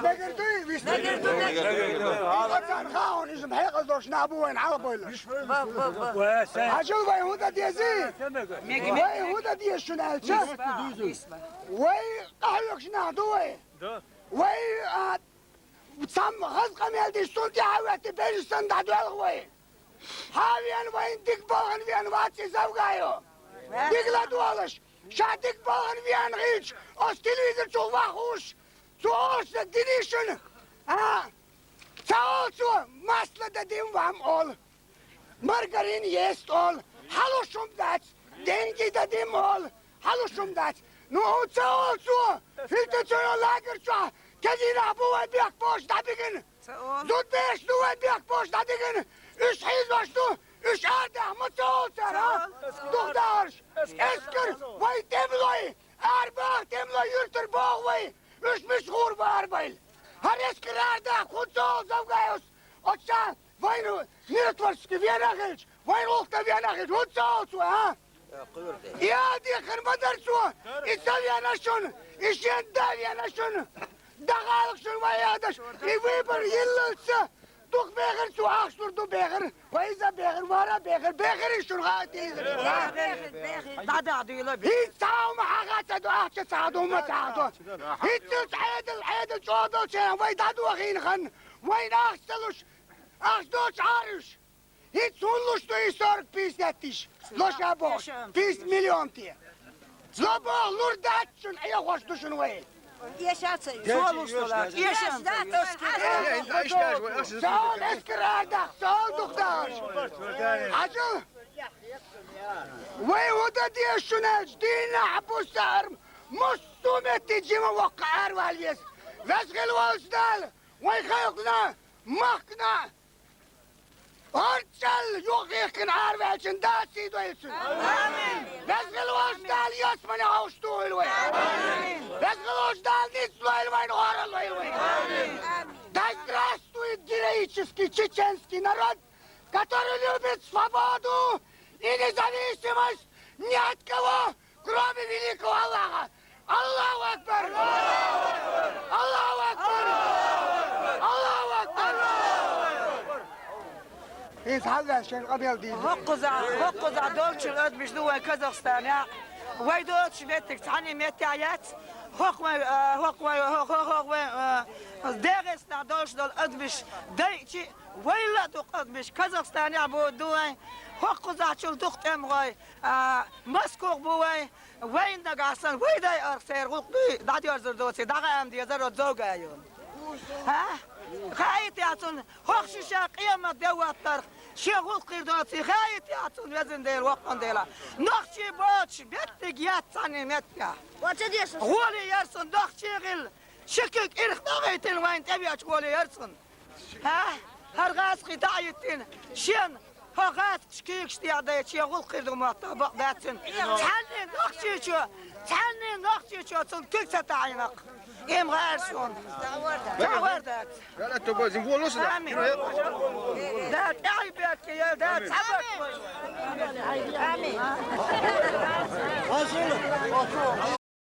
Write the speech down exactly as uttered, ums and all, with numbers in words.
Мегар дуй, виш? Мегар ду, мегар ду. Оцан хаун, иза хьекъал долуш нах бу вайн хьалабойла. Ба, ба, ба. Хьажал, вай хӀун дан дезий? Вай хӀун дан деза шуна аьлча? Вай къахьоьгуш нах ду вай. Вай, а, цхьамма хаза къамел дича, цунна тӀаьхьа а веттий, берриш санна дӀадоьлху вай. Хьан веана вайна дика балхана веана вац и Завгаев? Дика ладогӀалаш, ша дика балхана веана хилча, оцу телевизор чу вахуш, цу оша динишна, а, ца олу цо, масла дадим вам олу, маргарин ест олу, хьалуш хӀума дац, денги дадим олу, хьалуш хӀума дац. Ну, хӀун ца олу цо, хӀинца цо йолу лагерь чохь, кезий нах бу вай бехк болуш дӀабигина. Зудбераш ду вай бехк болуш дӀадигина, уьш хьийзош ду, уьш арадахьа ма ца олу цара, а? Духадахарш, эскар, вай тӀемалой, арабаха тӀемалой юьртара боху вай, уьш мича гӀур бу арабайла? ХӀара эскар арадахьа хӀун ца олу Завгаевс? Оцу ша вайна миротворчески веана а хилча, вайна гӀуллакх дан веана а хилча, хӀун ца олу цо, а? И ала дехар ма дара цо, и ца веана шуна, и шен да веана шуна, дахалах шуна вай аьлла даш, и выбор йиллалца, дукха бехар цо ахча лур ду бехар, вай иза бехар, вара бехар, бехар и шуна гӀа тӀе иза. Бехар, бехар, дӀадахьа дуьйла бехар. ХӀинца цхьа хӀума хьаха ца до, ахча ца хьадо, хӀума ца хьадо. ХӀинццалц Ӏедал, Ӏедал чӀогӀа долчу хенахь вай дӀадохийна хан, вайна ахча ца луш, ахча доцуш Ӏара уьш. ХӀинца хӀун луш ду и сорок пятьдесят тысяч? Лоша бохуш, пятьдесят миллион те. Ло боху лур дац шуна, Ӏехош ду шуна вай. Эша ца ю. Со луш ду лаьа. Эша ца ю. Цо эскар арадаккха, цо дукха дахарш. Хьажал. Вай хӀун дан деза шуна аьлча, дийнахь бу сахьар, массо а метте жима воккха аравала веза. Веза хила волчу Дала вай халкъана, махкана, ХӀордчалла юхахехкина араваьллачун Дала сий дойла цуьнан. Амин. Веза хила волчу Дала ялсамане хьовсуш тухийла вай. Амин. Веза хила волчу Дала ницкъ лойла вайна, гӀора лойла вай. Амин. Да здравствует героический чеченский народ, который любит свободу и независимость ни от кого, кроме великого Аллаха. Аллаху акбар! Аллаху акбар! Аллаху акбар! Иза хьалваьлла шайн къамел дийла. ХӀокхуза, хӀокхуза долчул адамаш ду вайн Казахстанехь. Вай доцуш меттиг цхьанне меттехь яц. ХӀокху вайн, а, хӀокху вайн, хӀо-, хӀо-, хӀокху вайн, а, ДегӀастанехь долуш долу адамаш дайчи, вайла а дукха адамаш Казахстанехь бу ду вайн. ХӀокхузахьчул дукха тӀемгӀой, а, Москох бу вайн. Вайна нагахь санна, вай дай арх церан гӀуллакх дуй, дӀадоьрзур доций, дӀагӀа ам дезар оцу Зовгаевна. ХӀа? Хаийтехь цунна, хӀокху шу ша къемат де ваттарх, шен гӀуллакх хир доций, хаийтехь цунна, везан Дела, воккхан Дела. Нохчий боцуш, меттиг яц цхьанне меттехь. ГӀоле яра цунна нохчий гӀилла, ши куьг ирх дӀагӀийтина вайна тӀевеача гӀоле яра цунна. ХӀа? ХӀара гӀазкхий дӀа а йиттина, шен хӀо гӀазкхаш куьйгаш тӀехь дайта, шен гӀуллакх хир ду моттахь бакъ дац цуьнан. Цхьанне нохчичо, цхьанне нохчичо цунна куьг ца таӀийна-кх. Им гӀара суна. Ца гӀар дац. Амин. Да, тӀаьхьа бехке, я, да, цхьа бакъ вай. Амин.